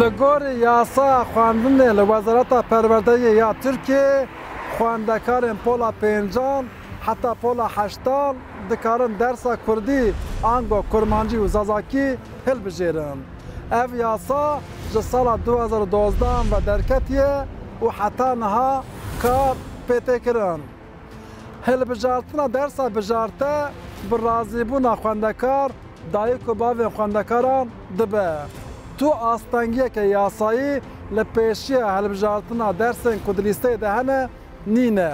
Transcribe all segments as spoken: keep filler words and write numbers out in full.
Li gorî yasaya xwendinê li Wezareta Perwerdeyê ya Tirkiyê, xwendekarên pola pêncan heta pola heştan dikarin dersa kurdî ango kurmancî û zazakî hilbijêrin. Ev yasa ji sala du hezar û dozdehan ve derketiye û heta niha kar pê tê kirin. Hilbijartina dersa bijarte bi razîbûna xwendekar, dayik û bavên xwendekaran dibe. Tu astengiyeke yasayî li pêşiya hilbijartina dersên ku di lîsteyê de hene nîne.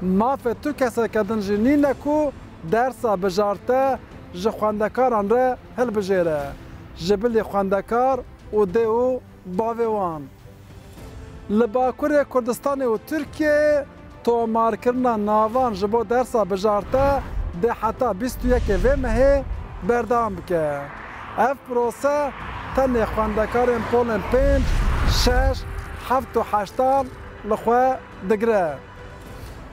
Mafê tu keseke din jî nîne ku dersa bijarte ji xwendekaran re hilbijêre, ji bilî xwendekar û dê û bavê wan. Li Bakurê Kurdistanê û Tirkiyeyê tomarkirina navan ji bo dersa bijarte dê heta bîst û yekê vê mehê berdewam bike. Ev prose tenê xwendekarên polên pênc, şeş, heft û heştan li xwe digire.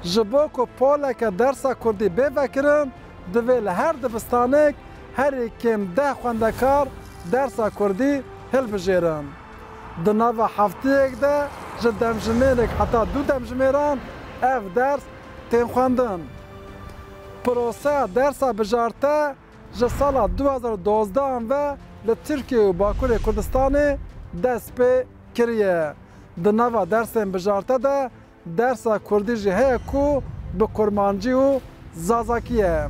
Ji bo ku poleke dersa kurdî bê vekirin, divê li her dibistanek herî kêm deh xwendekar dersa kurdî hilbijêrin. Di nava hefteyek de ji demjimêrek heta du demjimêran ev ders tên xwendin. Proseya dersa bijarte ji sala du hezar û dozdehan ve li Tirkiye û Bakurê Kurdistanê dest pê kiriye. Di nava dersên bijarte de dersa kurdî jî heye ku bi kurmancî û zazakî ye.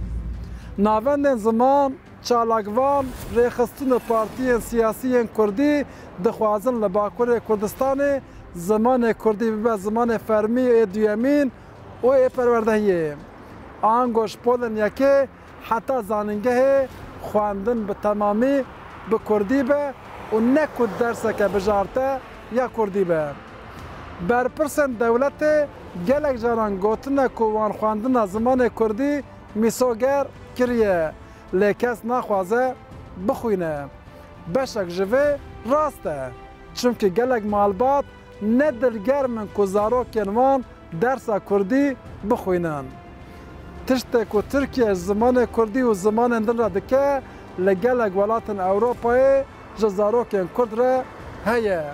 Navendên ziman, çalakvan, rêxistin û partiyên siyasî yên kurdî dixwazin li Bakurê Kurdistanê zimanê kurdî bibe zimanê fermî ê duyemîn û ê perwerdehiyê. Ango ji polên yekê heta zanîngehê xwendin bi temamî bi kurdî be û ne ku derseke bijarte ya kurdî be. Berpirsên dewletê gelek caran gotine ku wan xwendina zimanê kurdî mîsoger kiriye, lê kes naxwaze bixwîne. Beşek ji vê rast e, çimkî gelek malbat ne dilgerm in ku zarokên wan dersa kurdî bixwînin. Tiştê ku Tirkiye ji zimanê kurdî û zimanên din re dike, li gelek welatên Ewropayê ji zarokên kurd re heye,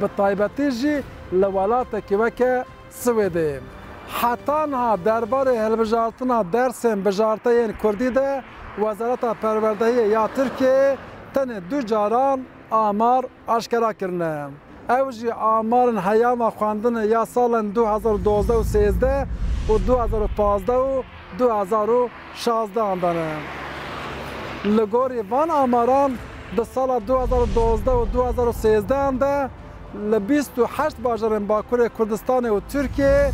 bi taybetî jî li welatekî weke Swêdê. Heta niha derbarê hilbijartina dersên bijarte yên kurdî de Wezareta Perwerdehiyê ya Tirkiyeyê tenê du caran amar aşkera kirine. Ew jî amarên heyama xwendinê ya salên du hezar û dozdeh û sêzdeh û du hezar û pazdeh û du hezar û şazdehan de ne. Li gorî van amaran, di sala du hezar û dozdeh û du hezar û sêzdehan de li bîst û heşt bajarên Bakurê Kurdistanê û Tirkiyeyê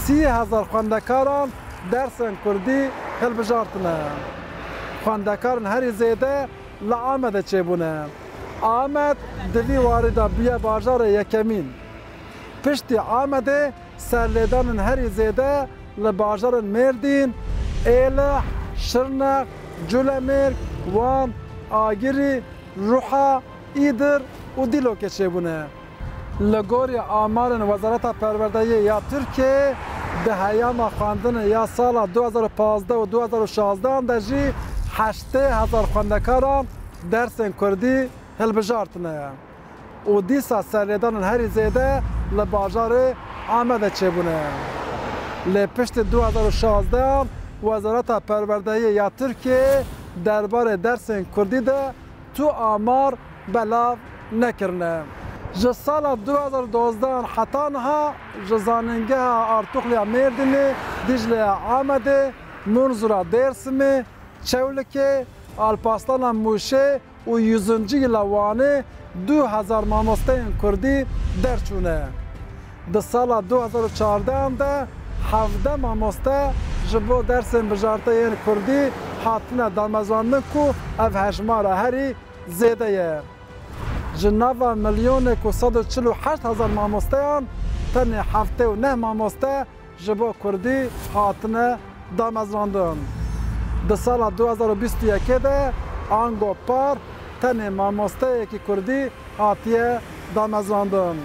sî hezar xwendekaran dersên kurdî hilbijartine. Xwendekarên herî zêde li Amedê çêbûne. Amed di vî warî de bûye bajarê yekemîn. Piştî Amedê serlêdanên herî zêde li bajarên Mêrdîn, Êlih, Şirnex, Culemêrg, Wan, Agirî, Ruha, Îdir û Dîlokê çêbûne. Li gorî amarên Wezareta Perwerdeyê ya Tirkiyeyê, di heyama xwendinê ya sala du hezar û pazdeh û du hezar û şazdehan de jî heştê hezar xwendekaran dersên kurdî hilbijartine û dîsa serlêdanên herî zêde li bajarê Amedê çêbûne. Lê piştî du hezar û şazdehan Wezareta Perwerdeyê ya Tirkiyeyê derbarê dersên kurdî de tu amar belav nekirine. Ji sala du hezar û dozdehan heta niha ji Zanîngeha Artuxluya Mêrdînê, Dîcleya Amedê, Munzura Dêrsimê, Çewlikê, Alpaslana Mûşê û Yüzüncü Yila Wanê du hezar mamosteyên kurdî derçûne. Di sala du hezar û çardehan de hevdeh mamoste ji bo dersên bijarte yên kurdî hatine damezrandin ku ev hejmara herî zêde ye. Ji nava milyonek û sed û çil û heşt hezar mamosteyan tenê heftê û neh mamoste ji bo kurdî hatine damezrandin. Di sala du hezar û bîst û yekê de ango par tenê mamosteyekî kurdî hatiye damezrandin.